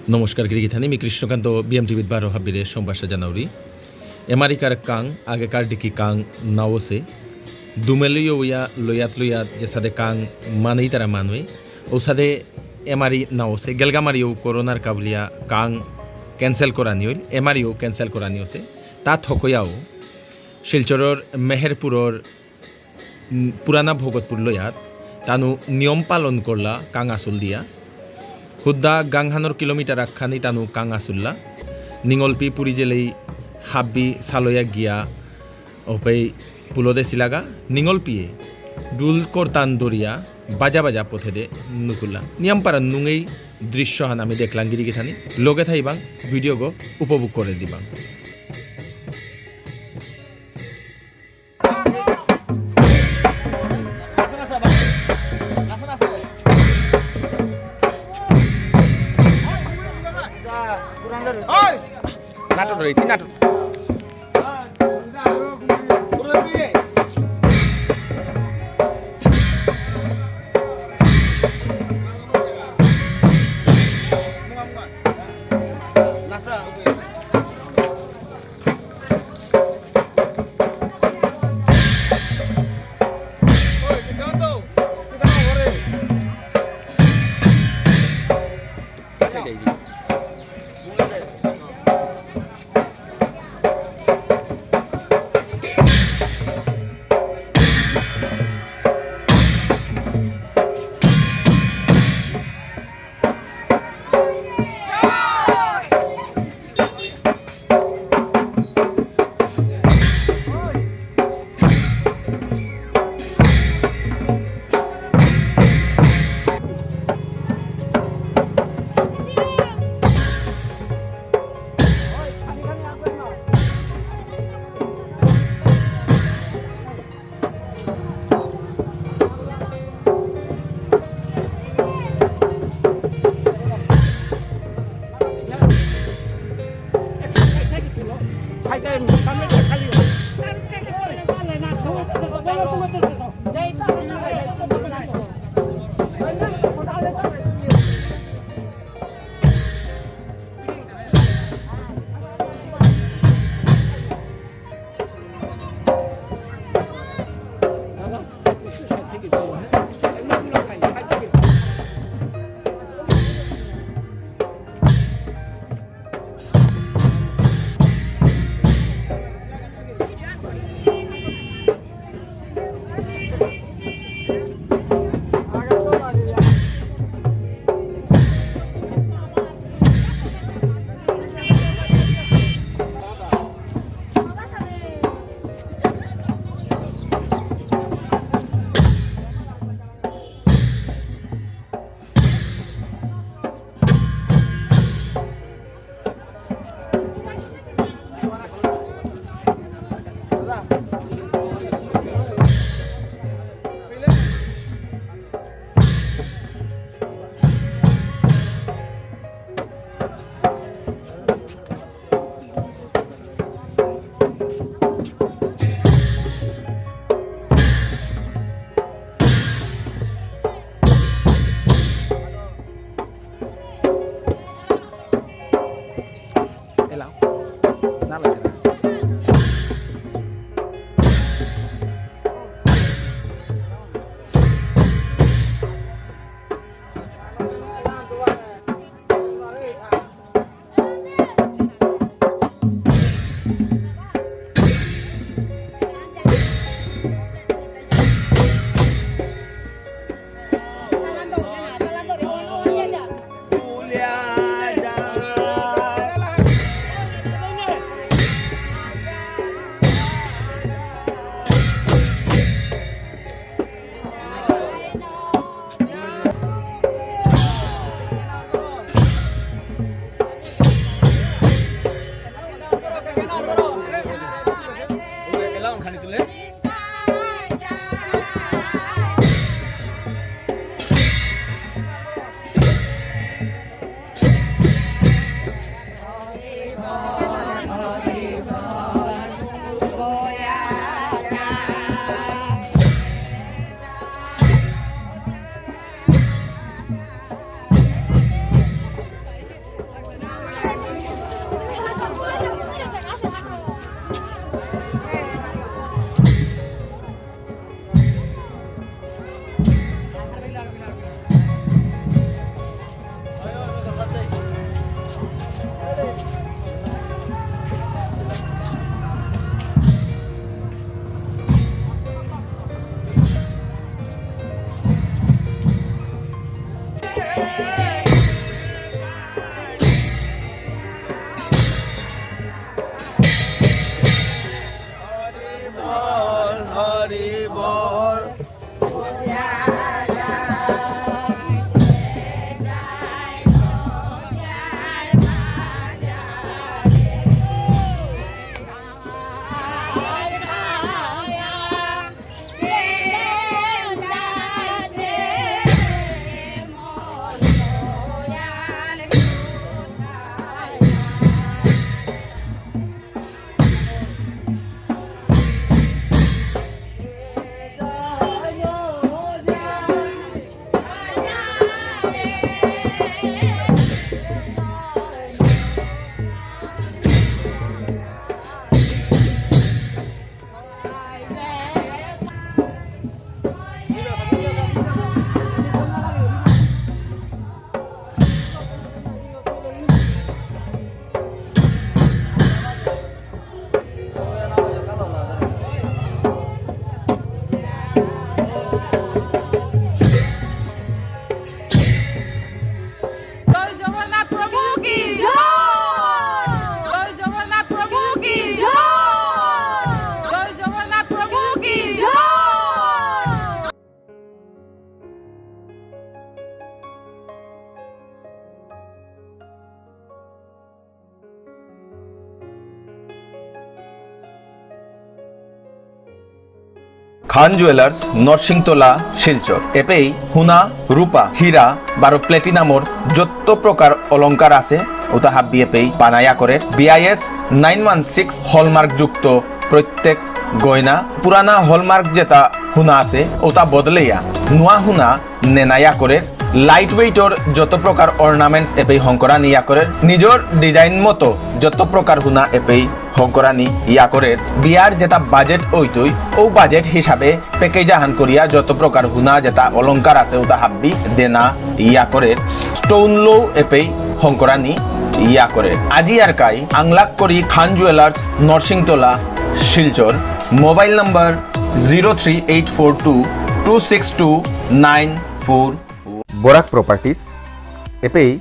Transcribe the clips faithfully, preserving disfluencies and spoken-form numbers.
নমস্কার গিরিগিথানি, মি কৃষ্ণকান্ত, বিএম টিভিত বারো হাবিরে সম্ভাষা জানাউরি। এমারিকার কাং, আগেকার ডিকি কাং নাওসে। দুমেলুইয়া লয়াত লয়াত যেসাদে কাং মানেই তারা মানুয়ে। ওসাদে এমারি নাওসে। গেলগামারিও করোনার কাবুলিয়া কাং cancel করানি হইল, এমারিও cancel করানি হসে। তা থকয়াও শিলচরর মেহেরপুরর উম, পুরানা ভগতপুর লয়াত, তানু নিয়ম পালন করলা কাং আসুল দিয়া। হুদ্দা গাংহানর কিলোমিটার আখানি তানু কাং আসুল্লা। নিঙলপি পুরি জেলেই হাব্বি সালয়া গিয়া ওপেই পুলো দেসিলাগা। নিঙলপিয়ে ডুল করতান দরিয়া বাজা বাজা পথেদে নুকুল্লা। নিয়াম পারা নুঙেই দৃশ্য হান আমি দেখলাম গিরি গিথানি। লগে থাইবাং, ভিডিও গো উপভোগ করে দিবাং। নাটক রয়েছে, নাটক। খান জুয়েলার্স, নরসিংতলা, শিলচর। এপেই হুনা, রূপা, হীরা, বারো প্লেটিনামর যত প্রকার অলংকার আছে, ওতা হাব্বি এপেই পানা ইয়া করের। BIS nine one six hallmark যুক্ত প্রত্যেক গয়না, পুরানা হলমার্ক যেতা হুনা আছে, ওতা বদলেয়া নুয়া হুনা নেনা ইয়া করের। লাইট ওয়েটর যত প্রকার অর্নামেন্টস এপেই হংকরানি ইয়া করের। নিজর ডিজাইন মতো যত প্রকার হুনা এপেই হংকরানি ইয়া করের। বিয়ার যেতা বাজেট ওইতই, ও বাজেট হিসাবে প্যাকেজ আহান করিয়া যত প্রকার হুনা যেতা অলংকার আছে, ওতা হাব্বি দেনা ইয়া করের। স্টোন লো এপেই হংকরানি ইয়া করের। আজি আর কাই আংলাক করি Khan jewellers, Narsingtola, Silchar. Mobile number zero three eight four two two six two nine four. Barak properties এপেই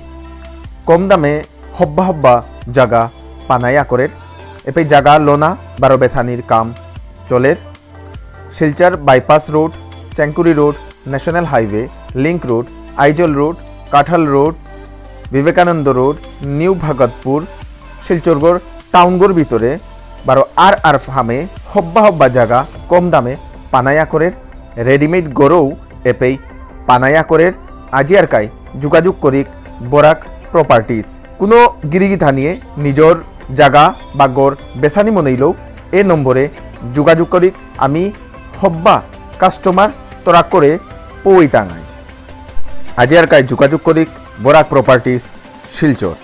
কম দামে হব্বা হব্বা জাগা পানা ইয়া করের। এপেই জাগা লোনা বারো বেসানির কাম চলের। Silchar bypass road, Chengkuri road, national highway, link road, Aizawl road, Kathal road, Vivekananda road, new Bhagatpur, শিলচরগর টাউনগর ভিতরে বারো আর আর ফার্মে হব্বা হব্বা জাগা কম দামে পানা ইয়া করের। রেডিমেড গরৌ এপেই পানা ইয়া করের। আজি আর কাই যোগাযোগ করিক বরাক প্রপার্টিজ। কোনো গিরিগিথানিয়ে নিজর জাগা বা গর বেসানি মনেইলেও এ নম্বরে যোগাযোগ করিক। আমি হব্বা কাস্টমার তরাক করে পৌইতাঙাই। আজি আর কাই যোগাযোগ করিক বরাক প্রপার্টিজ, শিলচর।